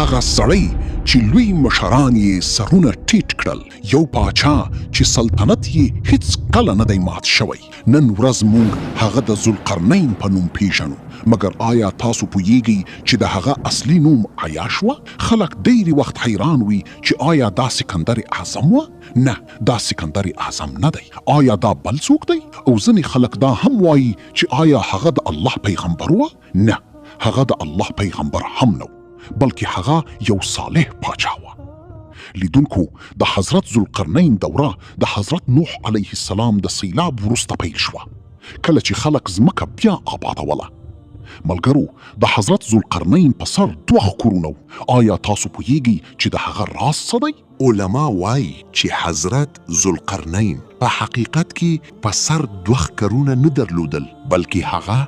هغه سړی چې لوی مشران یې سرونه ټیټ کړل، یو پاچا چې سلطنت یې هیڅ کله نه دی مات شوی. نن ورځ مونږ هغه د ذوالقرنین په نوم پیژنو، مګر آیا تاسو پوهیږئ چې د هغه اصلي نوم عیاش وه؟ خلک ډیری وخت حیران وي چې آیا دا سکندر اعظم وه؟ نه، دا سکندر اعظم نه دی. آیا دا بل څوک دی؟ او ځینې خلک دا هم وایي چې آیا هغه د الله پیغمبر وه؟ نه، هغه د الله پیغمبر هم نه و، بلکې هغه یو صالح پاچا وه. لیدونکو، د حضرت ذوالقرنین دوره د حضرت نوح علیه السلام د سیلاب وروسته پیل شوه، کله چې خلک ځمکه بیا آبادوله. ملګرو، د حضرت ذوالقرنین په سر دوه ښکرونه وو. آیا تاسو پوهیږئ چې د هغه راز څه دی؟ علما وايي چې حضرت ذوالقرنین په حقیقت کې په سر دوه ښکرونه نه درلودل، بلکې هغه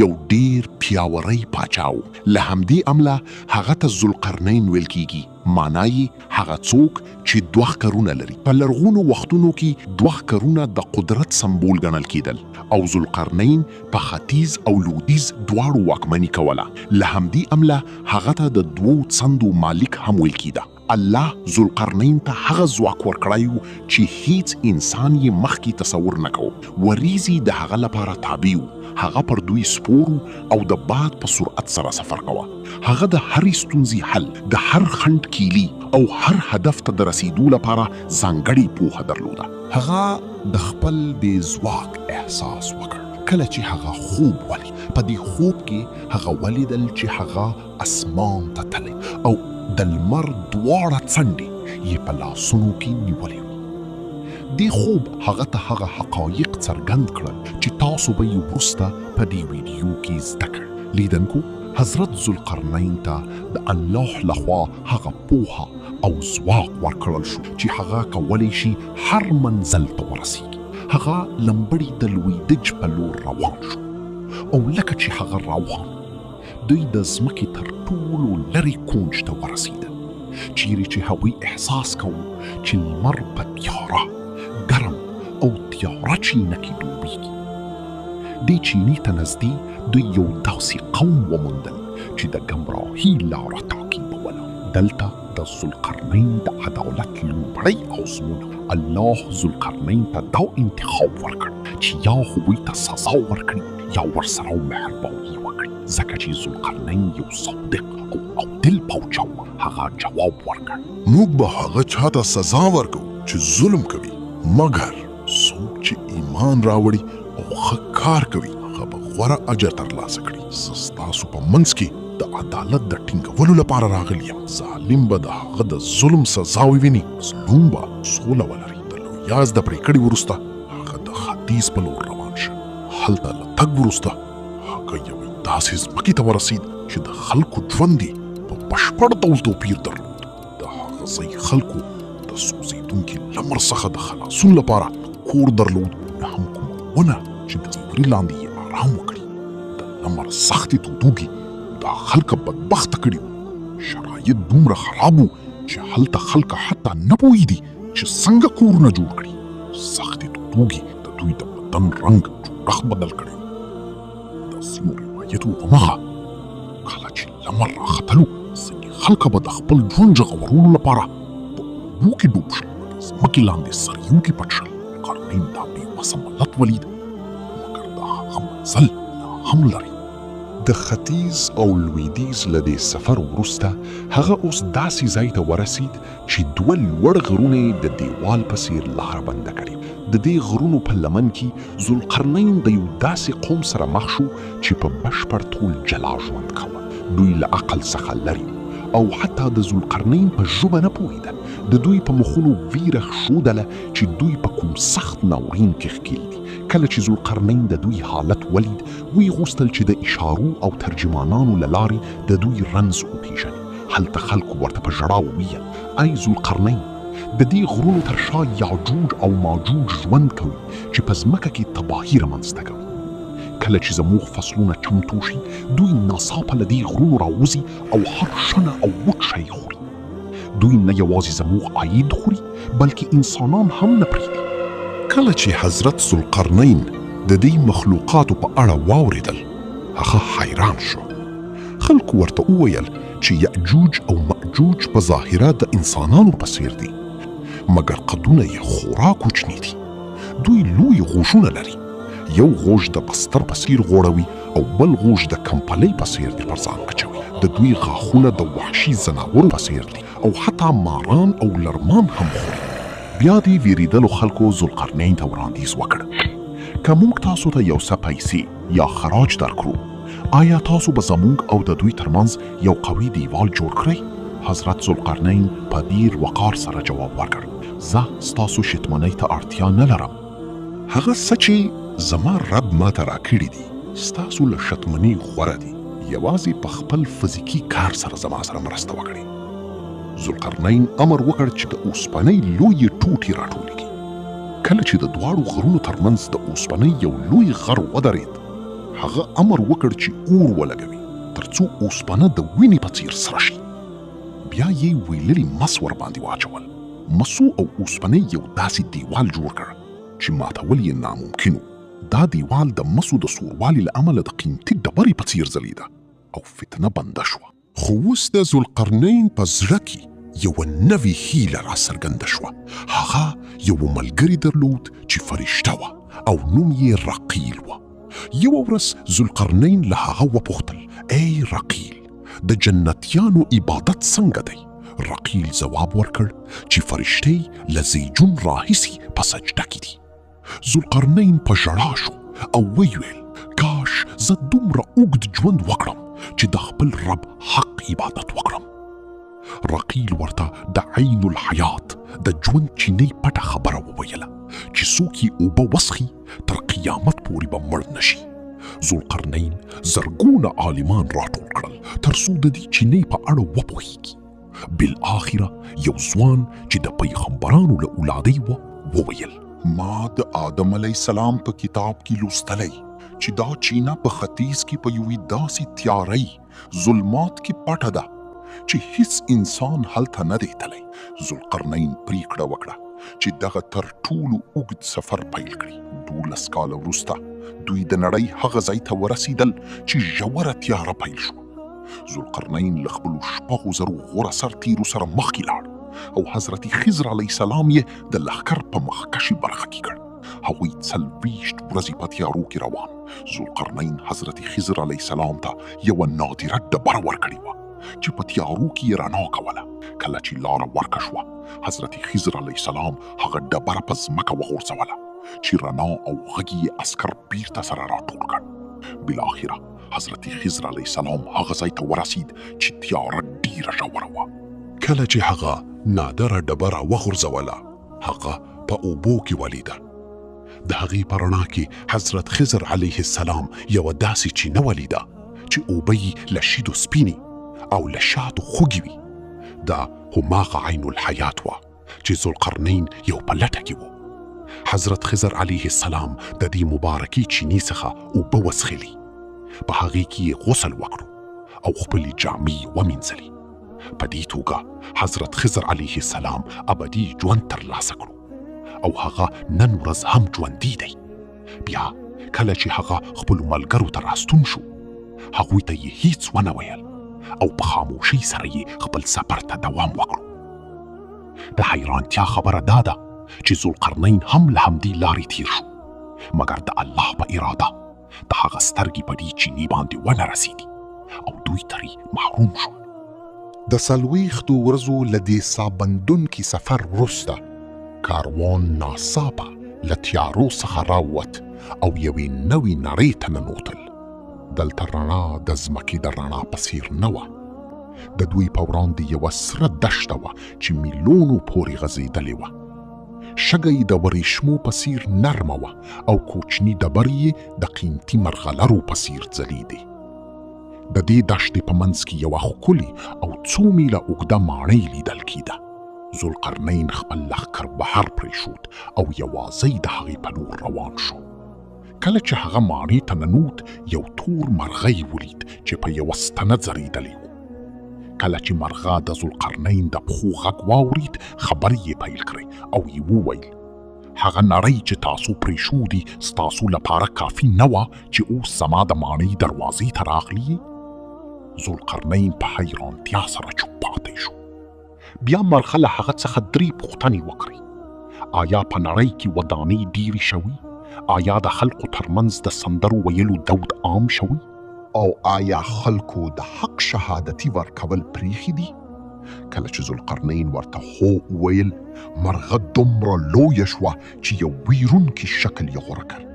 یو ډېر پیاوری پاچا و. له همدې امله هغه ته ذوالقرنین ویل کېږي، مانا یې هغه څوک چې دوه ښکرونه لري. په لرغونو وختونو کې دوه ښکرونه د قدرت سمبول ګڼل کېدل او ذوالقرنین په ختیځ او لودیځ دواړو واکمني کوله، له همدې امله هغه ته د دوو څندو مالک هم ویل کېده. الله ذوالقرنین ته هغه ځواک ورکړی و چې هیڅ انسان یې مخکې تصور نه کاوه. وریځې د هغه لپاره تابع وو، هغه پر دوی سپور و او د باد په سرعت سره سفر کاوه. هغه د هرې ستونزې حل، د هر خنډ کیلي او هر هدف ته د رسېدو لپاره ځانګړې پوهه درلوده. هغه د خپل دې ځواک احساس وکړ کله چې هغه خوب ولید. په دې خوب کې هغه ولیدل چې هغه اسمان ته تللی او د لمر دواړه څنډې یې په لاسونو کې نیولې وې. دې خوب هغه ته هغه حقایق څرګند کړل چې تاسو به یې وروسته په دې ویډیو کې زده کړئ. لیدنکو، حضرت ذوالقرنین ته د الله لخوا هغه پوهه او ځواک ورکړل شو چې هغه کولی شي هر منزل ته ورسیږي. هغه لمبړي د لویدیج په لور روان شو او لکه چې هغه روان دوی د ځمکې تر ټولو لرې کونج ته ورسېدل، چیرې چې هغوی احساس کاوه چې لمر په تیاره، ګرم او تیاره چینه کې ډوبېږي. دې چینې ته نزدې دوی یو داسې قوم وموندل چې د ګمراهي لاره تعقیبوله. دلته د ذوالقرنین د عدالت لومړۍ ازمونه، الله ذوالقرنین ته دا انتخاب ورکړ چې یا هغوی ته سزا ورکړي یا ورسره مهرباني وکړي، ځکه چې ذوالقرنین یو صادق او عادل پاچا و. هغه جواب ورکړ: موږ به هغه چا ته سزا ورکوو چې ظلم کوي، مګر څوک چې ایمان راوړي او ښه کار کوي هغه به غوره اجر ترلاسه کړي. زه ستاسو په منځ کې د عدالت د ټینګولو لپاره راغلی یم. ظالم به د هغه د ظلم سزا وویني، مظلوم به سوله ولري. د لویاز د پرېکړې وروسته هغه د ختیځ په لور روان شو. هلته له تګ وروسته هغه یوې داسې ځمکې ته ورسید چې د خلکو ژوند یې په بشپړ ډول توپیر درلود. د هغه ځای خلکو د سوځېدونکي لمر څخه د خلاصون لپاره کور درلود، نه هم کومه ونه چې د سیوري لاندې یې آرام وکړي. د لمر سختې تودوګي دا خلک بدبخته کړي وو. شرایط دومره خراب وو چې هلته خلک حتی نه پوهېدي چې څنګه کورونه جوړ کړي. سختې تودوګي د دوی د بدن رنګ جوړښت بدل کړی و. د ځینو روایتو په مخه کله چې لمر راختلو، ځینې خلک به د خپل ژوند ژغورلو لپاره په اوبو کې ډوب شول او د ځمکې لاندې سریو کې پټ شول. قرنین دا بې وسه ملت ولید، مګر د هغه منزل لا هم لرې و. د ختیځ او لویدیځ له دې سفر وروسته هغه اوس داسې ځای ته ورسید چې دوه لوړ غرونه یې د دېوال په څېر لاره بنده کړې وه. د دې غرونو په لمن کې ذوالقرنین د یو داسې قوم سره مخ شو چې په بشپړ تول جلا ژوند کاوه. دوی له عقل څخه لرې وو او حتی د ذوالقرنین په ژبه نه پوهېدل. د دوی په مخونو ویره ښودله چې دوی په کوم سخت ناورین کې ښکېل دي. کله چې ذوالقرنین د دوی حالت ولید، ویې غوښتل چې د اشارو او ترجمانانو له لارې د دوی رنځ وپېژني. هلته خلکو ورته په ژړا وویل، ای ذوالقرنین! د دې غرونو تر شا یاجوج او ماجوج ژوند کوي چې په ځمکه کې تباهي رامنځته کوي. کله چې زموږ فصلونه چمتو شي، دوی ناڅاپه له دې غرونو راوځي او هر شنه او وچ شی خوري. دوی نه یوازې زموږ عاید خوري، بلکې انسانان هم نه پرېږدي. کله چې حضرت ذوالقرنین د دې مخلوقاتو په اړه واورېدل، هغه حیران شو. خلکو ورته وویل چې یأجوج او مأجوج په ظاهره د انسانانو په څیر دي، مګر قدونه یې خورا کوچني دي. دوی لوی غوږونه لري، یو غوږ د بستر په څیر غوړوي او بل غوږ د کمپلۍ په څیر پر ځان اچوي. د دوی غاښونه د وحشي ځناورو په څیر دي او حتی ماران او لرمان هم خوري. بیا دې ویریدلو خلکو ذوالقرنین ته وړاندیز وکړ، که موږ تاسو ته یو څه پیسې یا خراج درکړو، آیا تاسو به زموږ او د دوی ترمنځ یو قوي دیوال جوړ کړئ؟ حضرت ذوالقرنین په ډیر وقار سره جواب ورکړ، زه ستاسو شتمنۍ ته اړتیا نه لرم. هغه څه چې زما رب ماته راکړي دي، ستاسو له شتمنۍ غوره دي. یوازې په خپل فزیکي کار سره زما سره مرسته وکړئ. ذوالقرنین امر وکړ چې د اوسپنۍ لویې ټوټې راټولې کړي. کله چې د دواړو غرونو ترمنځ د اوسپنۍ یو لوی غر ودرېد، هغه امر وکړ چې اور ولګوي ترڅو اوسپنه د وینې په څیر سره شي. بیا یې ویللي مس ورباندې واچول. مسو او اوسپنۍ یو داسې دیوال جوړ کړ چې ماتول یې ناممکن و. دا دیوال د مسو د سوروالي له امله د قیمتي ډبرې په څیر ځلېده او فتنه بنده شوه. خو اوس د ذوالقرنین په زړه کې یوه نوې هیله راڅرګنده شوه. هغه یو ملګری درلود چې فرشته وه او نوم یې رقیل و. یوه ورځ ذوالقرنین له هغه وپوښتل، ای رقیل، د جنتیانو عبادت څنګه دی؟ رقیل ځواب ورکړ چې فرشتې له زیجون راهیسې په سجده کې دي. ذوالقرنین په ژړا شو او ویې ویل، کاش زه دومره اوږد ژوند وکړم چې د خپل رب حق عبادت وکړم. رقیل ورته د عین الحیات، د ژوند چینې پټه خبره وویله چې څوک یې اوبه وڅښي تر قیامت پورې به مړ نه شي. ذوالقرنین زرګونه عالمان راټول کړل تر څو د دې چینې په اړه وپوهیږي. بالآخره یو ځوان چې د پیغمبرانو له اولادې و وویل، ما د آدم علیه السلام په کتاب کې لوستلی چې دا چینه په ختیځ کې په یوې داسې تیارۍ ظلمات کې پټه ده چې هیڅ انسان هلته نه دی تللی. ذوالقرنین پریکړه وکړه چې دغه تر ټولو اوږد سفر پیل کړي. 12 کاله وروسته دوی د نړۍ هغه ځای ته ورسیدل چې ژوره تیاره پیل شوه. ذوالقرنین له خپلو 6000 غوره سرتیرو سره مخکې لاړ او حضرت خضر علیه السلام یې د لښکر په مخکښې برخه کې کړ. هغوی 40 ورځې په تیارو کې روان. ذوالقرنین حضرت خضر علیه السلام ته یوه نادره ډبره ورکړې وه چې په تیارو کې یې رڼا کوله. کله چې لاره ورکه شوه، حضرت خضر علیه السلام هغه ډبره په ځمکه وغورځوله چې رڼا او غږ یې عسکر بیرته سره راټول کړ. بالاخره حضرت خضر علیه السلام هغه ځای ته ورسید چې تیاره ډیره ژوره وه. کله چې هغه نادره ډبره وغورځوله، هغه په اوبو کې ولیده. د هغې په رڼا کې حضرت خضر علیه السلام یوه داسې چینه ولیده چې اوبه یې له شیدو سپینې او له شاتو خوږې وي. دا هماغه عین الحیات وه چې ذوالقرنین یو په لټه کې و. حضرت خضر علیه السلام د دې مبارکې چینې څخه اوبه وڅښلې، په هغې کې یې غسل وکړو او خپلې جامې یې ومینځلې. په دې توګه حضرت خضر علیه السلام ابدي ژوند ترلاسه کړو او هغه نن ورځ هم ژوندی دی. بیا کله چې هغه خپلو ملګرو ته راستون شو، هغوی ته یې هیڅ ونه ویل او په خاموشۍ سره یې خپل سفر ته دوام وکړو. د حیرانتیا خبره دا ده چې ذوالقرنین هم له همدې لارې تیر شو، مګر د الله په اراده د هغه سترګې په دې چینې باندې ونه رسېدې او دوی ترې محروم شول. د 40 ورځو له دې سابندونکي سفر وروسته کاروان ناڅاپه له تیارو څخه راووت او یوې نوې نړۍ ته ننوتل. دلته رڼا د ځمکې د رڼا په څیر نه وه. د دوی په وړاندې یوه سره دښته وه چې میلونو پورې غځېدلې وه. شګه یې د وریښمو په څیر نرمه وه او کوچني ډبرې یې د قیمتي مرغلرو په څیر ځلېدې. د دې دښتې په منځ کې یوه ښکلې او څو میله اوږده ماڼۍ لیدل کېده. ذوالقرنین خپل لښکر بهر پرېښود او یوازې د هغې په لور روان شو. کله چې هغه ماڼۍ ته ننوت، یو تور مرغه یې ولید چې په یوه ستنه ځړېدلی و. کله چې مرغه د ذوالقرنین د پښو غږ واورید، خبرې یې پیل کړې او یې وویل، هغه نړۍ چې تاسو پرېښودي ستاسو لپاره کافي نه وه چې اوس زما د ماڼۍ دروازې ته راغلي یې؟ ذوالقرنین په حیرانتیا سره چوپ پاتې شو. بیا مرغه له هغه څخه درې پوښتنې وکړې. آیا په نړۍ کې ودانۍ ډېرې شوي؟ آیا د خلکو ترمنځ د سندرو ویلو دود عام شوی؟ او آیا خلکو د حق شهادتي ورکول پرېښي دي؟ کله چې ذوالقرنین ورته هو وویل، مرغه دومره لویه شوه چې یو ویرونکي شکل یې غوره کړ.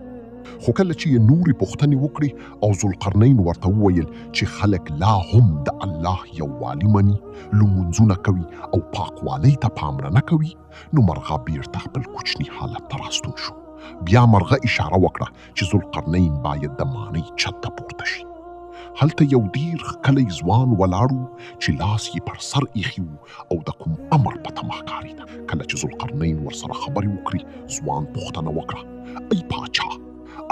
خو کله چې یې نورې پوښتنې وکړې او ذوالقرنین ورته وویل چې خلک لا هم د الله یووالي مني، لمونځونه کوي او پاکوالۍ ته پاملرنه کوي، نو مرغه بیرته خپل کوچني حالت ته راستون شو. بیا مرغه اشاره وکړه چې ذوالقرنین باید د ماڼۍ چت ته پورته شي. هلته یو ډیر ښکلی ځوان ولاړ و چې لاس یې پر سر ایښي و او د کوم امر په تمه ښکارېده. کله چې ذوالقرنین ورسره خبرې وکړې، ځوان پوښتنه وکړه، ای پاچا،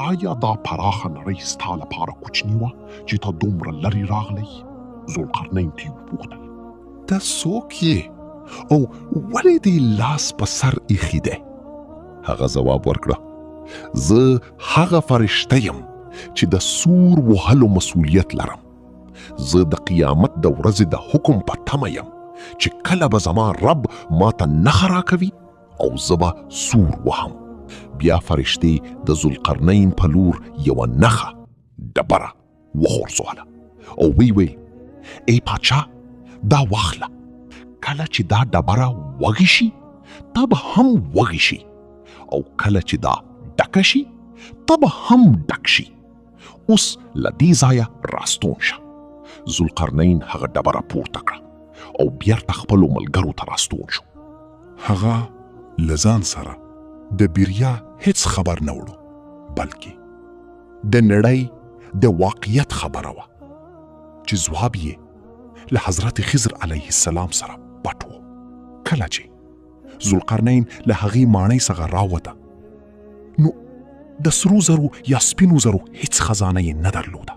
آیا دا پراخه نړۍ ستا لپاره کوچني وه چې ته دومره لرې راغلی؟ ذوالقرنین ترې وپوښتل، ته څوک یې او ولې دې لاس په سر ایښي دی؟ هغه ځواب ورکړه، زه هغه فرشته یم چې د سور وهلو مسوولیت لرم. زه د قیامت د ورځې د حکم په تمه یم چې کله به زما رب ما ته نښه راکوي او زه به سور وهم. بیا فرشتې د ذوالقرنین په لور یوه نښه ډبره وغورځوله او وی ویل، ای پاچا، دا واخله، کله چې دا ډبره وږې شي ته به هم وږې شي، او کله چې دا ډکه شي ته به هم ډک شي. اوس له دې ځایه راستون شه. ذوالقرنین هغه ډبره پورته کړه او بیرته خپلو ملګرو ته راستون شو. هغه له ځان سره د بریا هیڅ خبر نه وړو، بلکې د نړۍ د واقعیت خبره وه چې ځواب یې له حضرت خضر علیه السلام سره پټ و. کله چې ذوالقرنین له هغې ماڼۍ څخه راوته، نو د سرو زرو یا سپینو زرو هیڅ خزانه یې نه درلوده،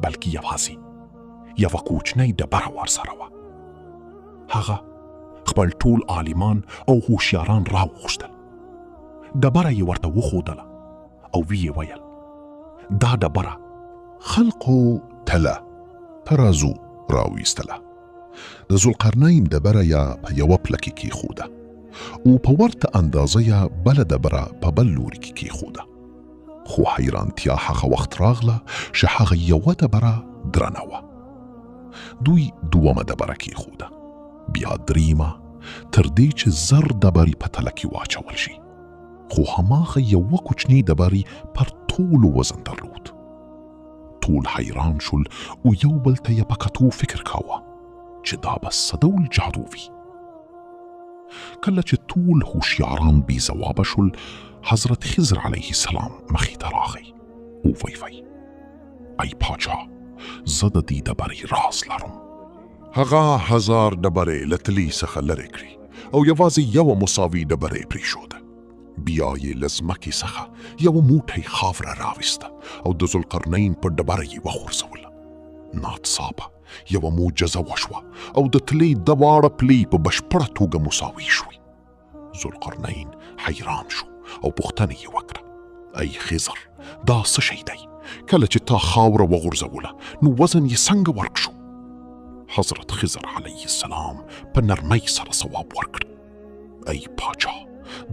بلکې یوازې یوه کوچنۍ ډبره ورسره وه. هغه خپل ټول عالمان او هوښیاران راوغوښتل، ډبره یې ورته وښودله او ویې ویل، دا ډبره خلقو تله ترازو راویستله. د ذوالقرنین ډبره یا په یوه پله کې کېښوده او په ورته اندازه یا بله ډبره په بل لوري کې کېښوده. خو حیرانتیا هغه وخت راغله چې هغه یوه ډبره درنه وه. دوی دومه ډبره کېښوده، بیا دریمه، تر دې چې 1000 ډبرې په تله کې واچول شي. خو هماغه یوه کوچنۍ ډبرې پر ټولو وزن درلود. ټول حیران شول او یو بل ته یې په کتو فکر کاوه چې دا به څه ډول جادو وي. کله چې ټول هوښیاران بې ځوابه شول، حضرت خضر علیه السلام مخې ته راغی او ویې ویل، ای پاچا، زه د دې ډبرې راز لرم. هغه 1000 ډبرې له تلې څخه لرې کړې او یوازې یوه مساوي ډبره یې پرېښوده. بیا یې له ځمکې څخه یوه موټی خاوره راویسته او د ذوالقرنین په ډبره یې وغورځوله. ناڅاپه یوه معجزه وشوه او د تلې دواړه پلې په بشپړه توګه مساوي شوې. ذوالقرنین حیران شو او پوښتنه یې وکړه، ای خضر، دا څه شی دی؟ کله چې تا خاوره وغورځوله نو وزن یې څنګه ورک شو؟ حضرت خضر علیه السلام په نرمۍ سره ځواب ورکړ، ای پاچا،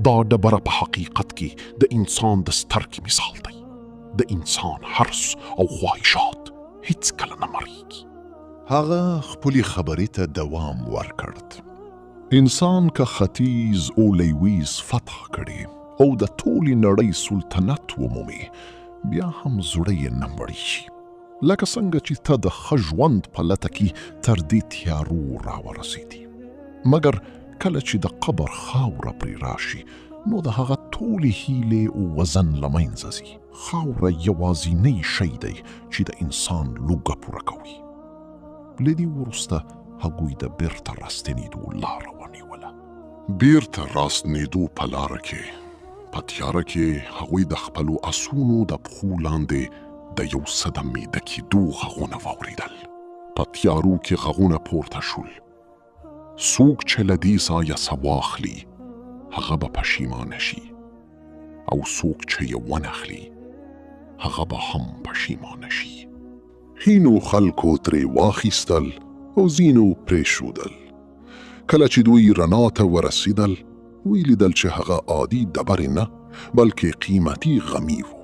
دا ډبره په حقیقت کې د انسان د سترګې مثال دی. د انسان حرص او خواهشات هیڅکله نه مرېږي. هغه خپلې خبرې ته دوام ورکړ. انسان که ختیځ او لویدیځ فتح کړي او د ټولې نړۍ سلطنت ومومي، بیا هم زړه یې نه مړېږي. لکه څنګه چې ته د ښه ژوند په لټه کې تر دې تیارو راورسېدې، مګر کله چې د قبر خاوره پرې راشي نو د هغه ټولې هیلې او وزن له منځه ځي. خاوره یوازینی شی دی چې د انسان لوږه پوره کوي. له دې وروسته هغوی د بیرته راستنېدو لاره ونیوله. بیرته راستنېدو په لاره کې په تیاره کې هغوی د خپلو اسونو د پښو لاندې د یو څه د میده کېدو غږونه واورېدل. په تیارو کې غږونه پورته شول. څوک چې له دې ځایه څه واخلي هغه به پښیمانه شي، او څوک چې یې ونخلي هغه به هم پښیمانه شي. ځینو خلکو ترې واخیستل او ځینو پرېښودل. کله چې دوی رڼا ته ورسېدل، ویې لیدل چې هغه عادي ډبرې نه، بلکې قیمتي غمي وو.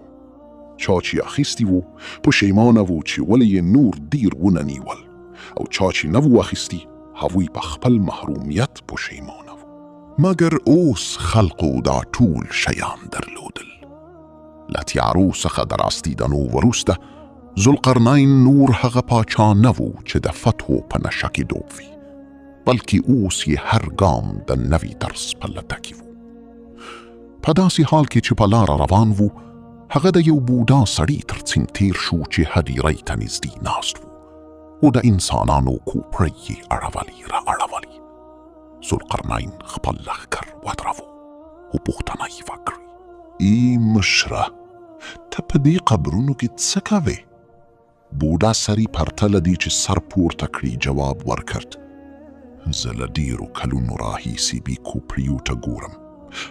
چا چې اخیستي وو، پښیمانه وو چې ولې یې نور ډیر ونه نیول او چا چې نه وو اخیستي، هغوی په خپل محرومیت پښیمانه وو. مګر اوس خلقو دا ټول شیان درلودل. له تیارو څخه د راستیدنو وروسته ذوالقرنین نور هغه پاچا نه و چې د فتحو په نشه کې ډوب وي، بلکې اوس یې هر ګام د نوي درس په لټه کې و. په داسې حال کې چې په لاره روان و، هغه د یو بوډا سړي تر څنګ تیر شو چې هدیرې ته نږدې ناست و او د انسانانو کوپړۍ یې اړولې را اړولې. ذوالقرنین خپل لښکر ودراوه او پوښتنه یې وکړه: ای مشره، ته په دې قبرونو کې څه کوې؟ بوډا سړي پرته له دې چې سر پورته کړي جواب ورکړ: زه له ډېرو کلونو راهیسې بې کوپړیو ته ګورم،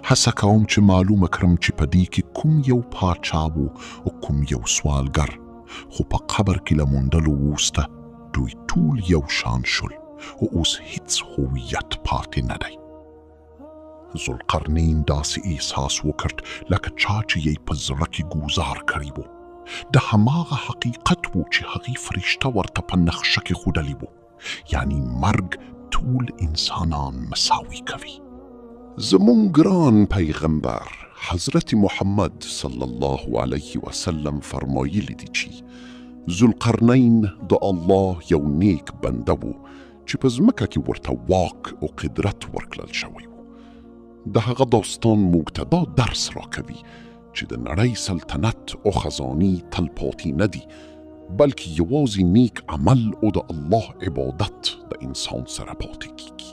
هڅه کوم چې معلومه کړم چې په دې کې کوم یو پاچا و او کوم یو سوالګر، خو په قبر کې له موندلو وروسته دوی ټول یو شان شول او اوس هیڅ هویت پاتې نه دی. ذوالقرنین داسې احساس وکړ لکه چا چې یې په زړه کې ګوزار کړی و. د هماغه حقیقت و چې هغې فرشته ورته په نقشه کې ښودلی و، یعنی مرګ ټول انسانان مساوي کوي. زمونږ ګران پیغمبر حضرت محمد صلی الله علیه وسلم فرمایلی دي چې ذوالقرنین د الله یو نیک بنده و چې په ځمکه کې ورته واک او قدرت ورکړل شوی و. د هغه داستان موږ ته دا درس راکوي چې د نړۍ سلطنت او خزانې تلپاتې نه دي، بلکې یوازې نیک عمل او د الله عبادت د انسان سره پاتې کیږي.